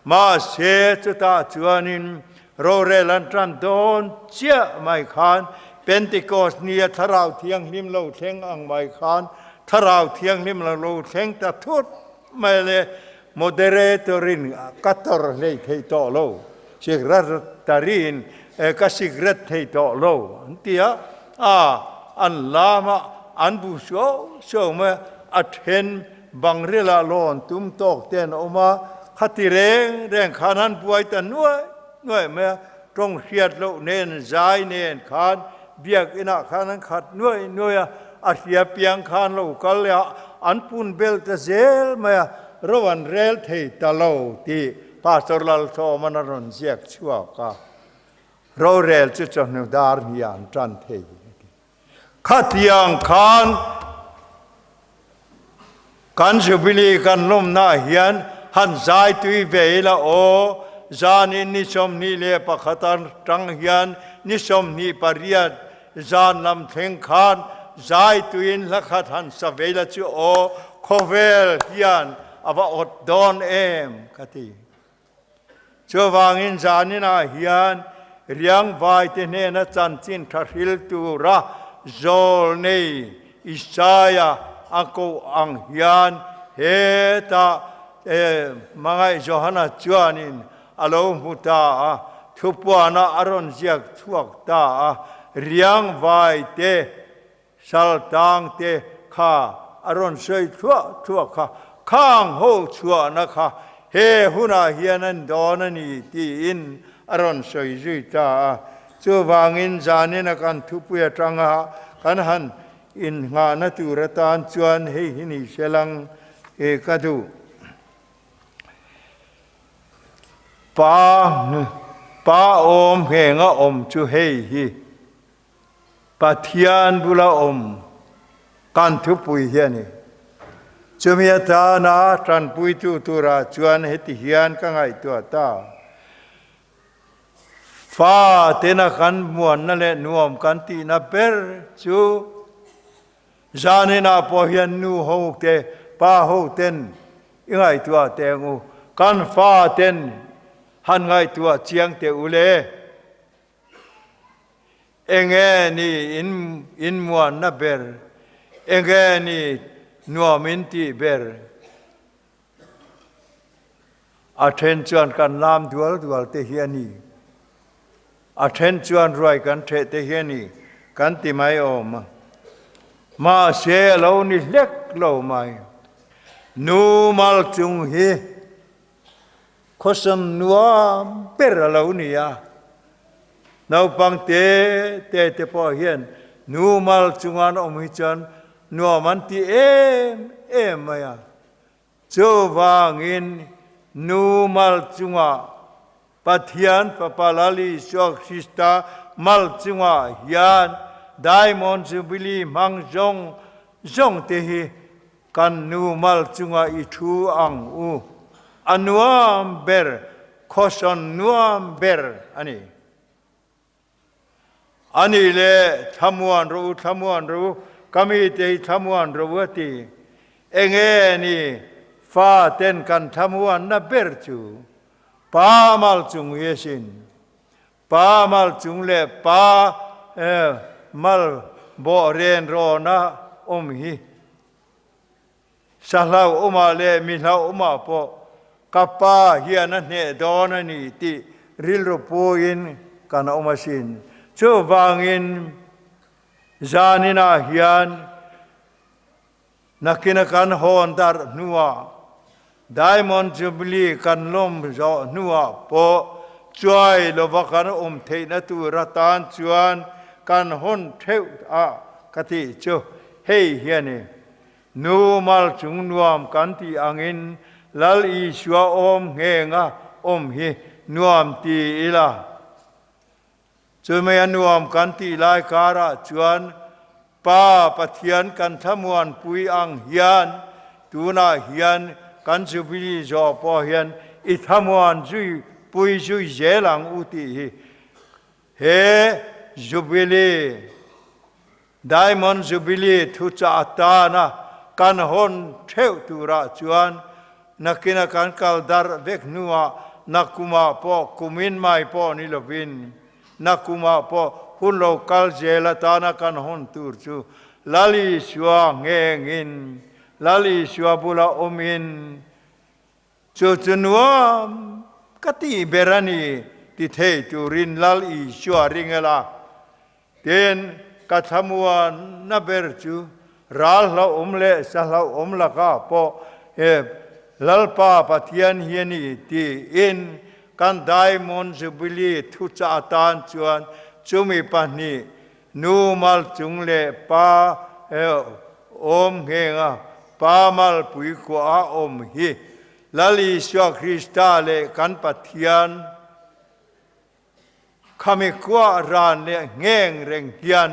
Mahse, chutah chuanin rorel an tan dawn chiah mai khan Pentecost nia Thlarau Thianghlim lo thleng ang mai khan Thlarau Thianghlim lo thleng ta thut mai le Moderator-in ka tawr hlei thei tawh lo, Secretary-in ka sikret thei tawh lo an ti a, a an lam a, an bu suau suau mai a, a then Bangrila lawn tum tawk te an awm a, khati reng reng khan an buai ta nuai nuai mai a, tawng hriat loh nen zai nen khan biak inah khan an khat nuai nuai a, a hria piang khan lo kal leh a, an pun bel ta zel mai a, ro an rel thei ta lo tih Pastor Lalthawman a rawn ziak chhuak a, rorel chu chawhnu dar hniah an tan thei a ti. Khatiang khan kan Jubilee kan lawmnaah hian han zai tui ve ila aw, zanin ni 21 atang hian ni 28 zan lam thleng khan zai tuiin hla khat han sa ve ila chu aw, khawvel hian a va awt dawn em ka ti. Chuvangin zaninah hian riangvaite hnena chanchin tha hril tura zawlnei Isaia a koh ang hian hetah hmangaih Johana chuanin a lo hmu ta a, thupuana a rawn ziak chhuak ta a, riangvaite Saltang te kha a rawn sawi thluah thluah kha, khang ho chhuahna kha he hunah hian an dawn a ni tiin a rawn sawi zui ta a. Chuvangin zanina kan thupui atanga kan han innghahna tur atan chuan hei hi ni selang e ka duh. Pa pa awm nghenga awm chu hei hi. Pathian bula awm kan thupui hi a ni. Chumi atana tanpuitu turah chuan heti hian ka ngaihtuah ta. Fa tena kan muanna leh nuam kan tihna ber chu. Zaninah pawh hian nu ho te, pa ho ten i ngaihtuah teh ang u. Kan fa ten han ngaihtuah chiang teh u le. Enge ni in inmuanna ber? Enge ni nuam in tih ber? A then chuan kan lam dual dual te hi a ni. A then chuan ruai kan theh te hi a ni kan ti mai awm a. Mahse a lo ni hlek lo mai. Nu mal chung hi khawsam nuam ber a lo ni a. Naupang te te te pawh hian nu mal chunga an awm hi chuan nuam an ti em em mai a. Chuvangin nu mal chungah Pathian Fapa Lal Isua Krista mal chungah hian Diamond Jubilee hmang zawng zawng te hi kan nu mal chungah i thu ang u. A nuam ber, khawsawn nuam ber a ni. A nih le, thlamuan rawh u, thlamuan rawh u, ka mite hi thlamuan rawh u a ti. Enge ni fa ten kan thlamuanna ber chu pa mal chung hi a sin. Pa mal chung leh pa mal bawh ren rawna awm hi Sa hlauhawmah leh mi hlauhawmah pawh ka pa hian a hneh dawn a ni tih rilru puiin kan awm asin. Chuvangin zaninah hian nakina kan hawn darh hnuah Diamond Jubilee kan lawm zawh hnuah pawh chuai lova kan awm theihna tur atan chuan kan hawn theuh a ka tih chu hei hi a ni. Nu mal chung nuam kan tih angin Lal Isua awm nghenga awm hi nuam ti ila. Chumei a nuam kan tih lai karah chuan Pa Pathian kan thlamuanpui ang hian tunah hian kan Jubilee zawh pawh hian i thlamuan zui pui zui zel ang u tih hi he Jubilee Diamond Jubilee thuchah atana kan hawn theuh turah chuan nakina kan kal darh vek hnuah nakumah pawh kumin mai pawh ni lovin nakumah pawh hun lo kal zel atana kan hawn tur chu Lal Isua nghengin Lal Isua bula awmin Chu chu nuam ka tih ber a ni ti thei turin Lal Isua ring ela. Tin, ka thlamuanna ber chu ral hlauhawm leh sa hlauhawm lakah pawh he Lalpa Pathian hi a ni tiin kan Diamond Jubilee thuchah atan chuan chumi pahnih Nu mal chung leh pa awm nghenga pa malpui khuah a awm hi Lal Isua Krista leh kan Pathian khami khuah ran leh ngheng reng hian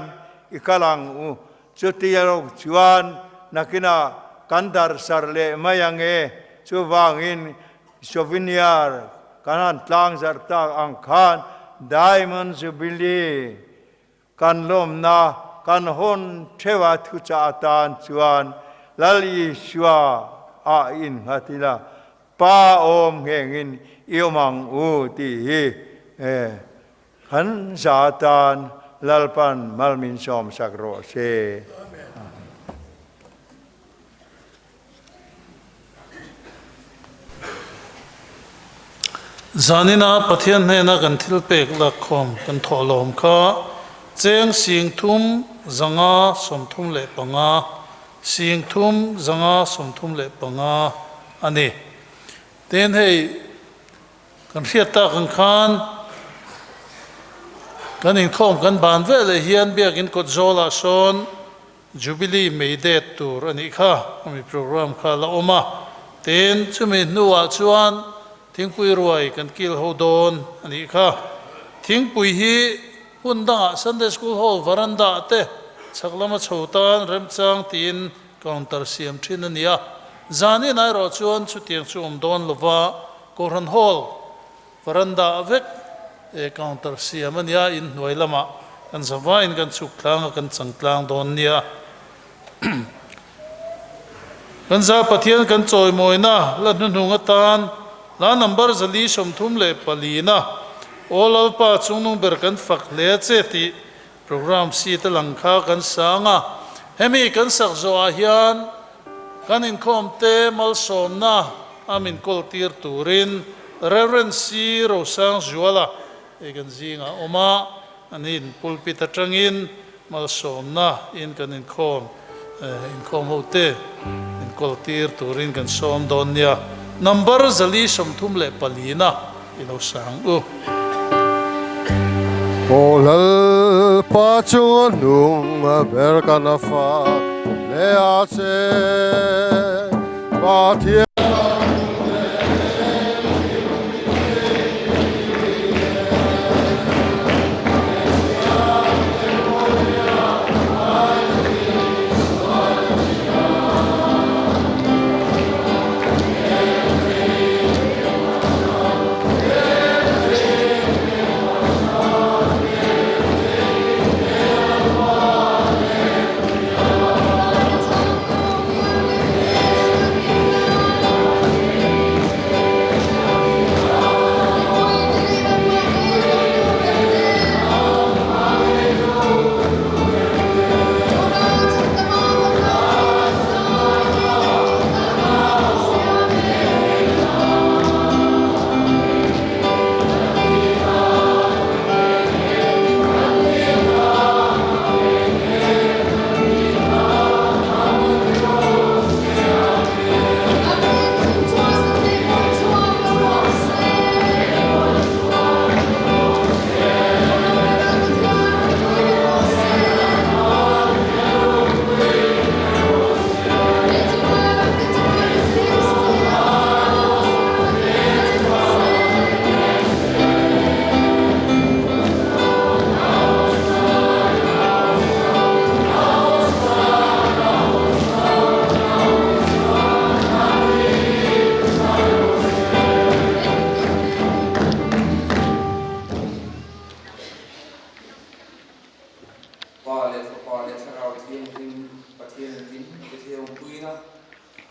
i kal ang u. Chuti erawh chuan nakinah kan darhsarh leh mai ang e. Chuvangin souvenir kan han tlangzarh tak ang khan Diamond Jubilee Kan lawmna kan hawn theuh a thuchah atan chuan Lal Isua ah innghat ila, Pa awm nghengin i awm ang u tih hi kan za atan Lalpan mal min sawmsak rawh se. Zanina Pathian hnena kan thil pek lakkhawm kan thawh lawm kha cheng singthum zanga 35, singthum zanga 35 a ni. Tin hei kan hriat tak ang khan kan inkhawm kan ban veleh hian biakin kawt zawlah sawn Jubilee May Day tur a nih kha, ami program kha a la awm a. Tin, chumi hnuah chuan thingpui ruai kan kil ho dawn a nih kha. Thingpui hi hun dangah Sunday School Hall veranda te chhak lama chho tan remchang tiin counter siam thin a ni a. Zanin erawh chuan chutiang chu awm dawn lova Kohhran Hall Veranda vek e counter siam a nia, inhnuai lamah kan zavaiin kan chhuk tlang a, kan chang tlang dawn nia. Kan za Pathian kan chawimawina la hnuhnung atan hla number 434 na Aw Lalpa chungnung ber kan fak hle a che tih Program sheet a lang kha kan sang a, hemi kan sak zawhah hian kan inkhawm te malsawmna a min kawl tir turin Rev. C. Rosangzuala hei kan zingah a awm a, aniin pulpit atangin malsawmna in kan inkhawm inkhawm ho te min kawl tir turin kan sawm dawn nia. Number 434 na i lo sang u. Aw Lalpa chunga hnung ber kan a fak hle a che Pathian. Pa leh Fapa leh Thlarau Thianghlim Pathian engkim te thiangpuina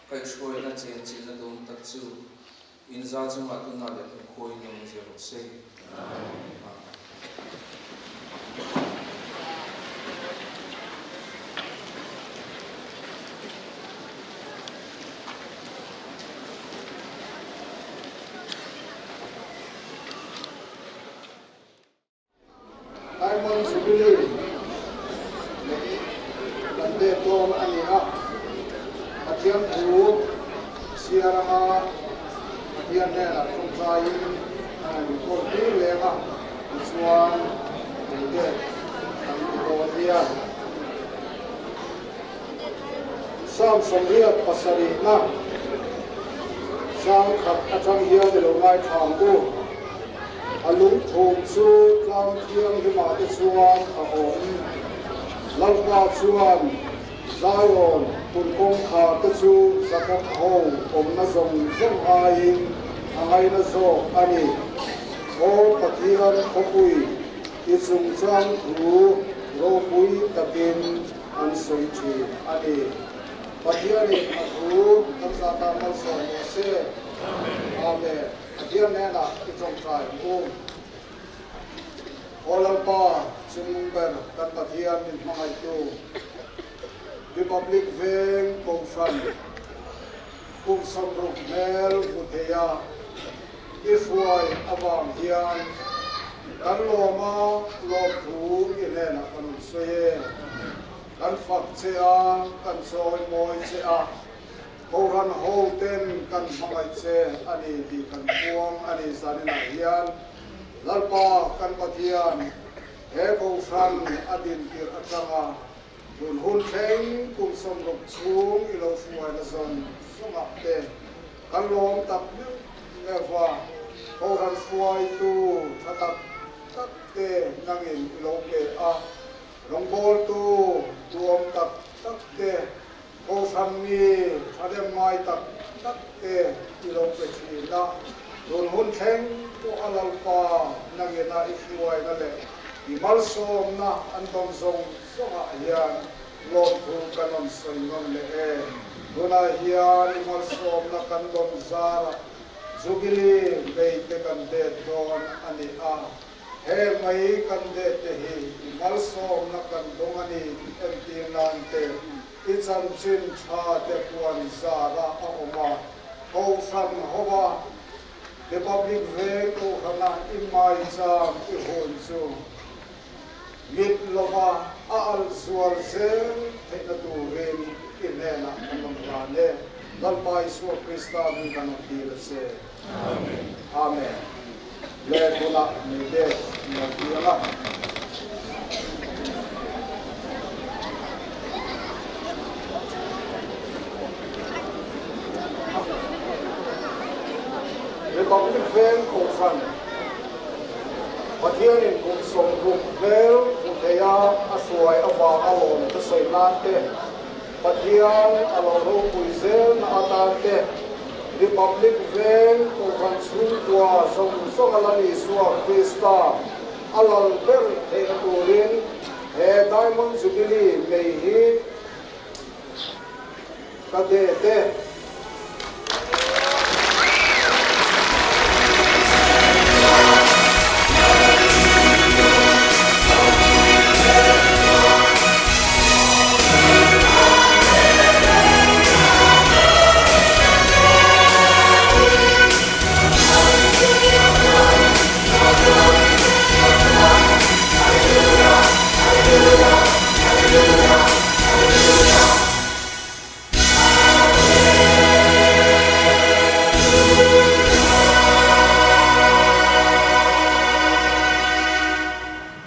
kaihhruaina chenchilhna dawng tak chu inza chungah tunah leh kumkhuain lo inzir rawh se. Amen. Diamond Jubilee neih kan pek dawn a ni a, Pathian thu chhiar anga Pathian hnenah tawngtaiin an han inkawl tir leng a, tichuan engte kan ti dawn nia. Psalm 87na chang khat atang hian i lo ngaithla ang u. A lungthum chu tlang thianghlimah te chuan a awm. Lalpa chuan Zion hun kawngkhar te chu Jakob ho awmna zawng zawng aiin a ngaina zawk a ni. Aw Pathian khawpui, i chungchang thu ropui takin an sawi thin a ni. Pathianin a thu kan zata malsawm rawh se. Amen. Pathian hnenah i tawngtai ang u. Aw Lalpa, Chungnung ber kan Pathian min hmangaihtu, Republic Veng Kohhran kum 60 hmel hmu theia i hruai avang hian kan lawm a, lawmthu i hnenah kan rawn sawi e. Kan fak che a, kan chawi mawi che a, Kohhran ho ten kan hmangaih che a ni tih kan puang a ni zaninah hian Lalpa kan Pathian he Kohhran a dintirh atanga tun hun thleng kum 60 chhung i lo hruaina zawng zawngah te kan lawm tak meuh meuh va, Kohhran hruaitu tha tak tak te nangin i lo pe a, rawngbawltu duhawm tak tak te Kohhran mi thahnem ngai tak tak te i lo pe thin a, tun hun thleng pawh a Lalpa nangina i hruaina leh i malsawmna an dawn zawng zawngah hian Lawmthu kan rawn sawi nawn leh e. Tunah hian i malsawmna kan rawn zar a, Jubilee mei te kan det dawn a ni a. He mei kan det te hi i malsawmna kan dawng a ni tih entir nan te i chanchin tha te puan zara a awm a. Kohhran hova Republic Veng Kohhrana i maicham i hun chu Mit lova a alh zual zel theihna turin i hnenah kan rawn hlan e. Lalpa Isua Krista min kan rawn dil a che. Amen. Amen. Le tunah mite min lo ti ang a. Republic Veng Kohhran Pathianin kum 60 hmel hmu theia a hruai avanga lawm te sawi nan te, Pathian a lo ropui zelna atan te, Republic Veng Kohhran chhungkua zawng zawng a Lal Isua Krista a lal ber theihna turin he Diamond Jubilee nei hi ka de te.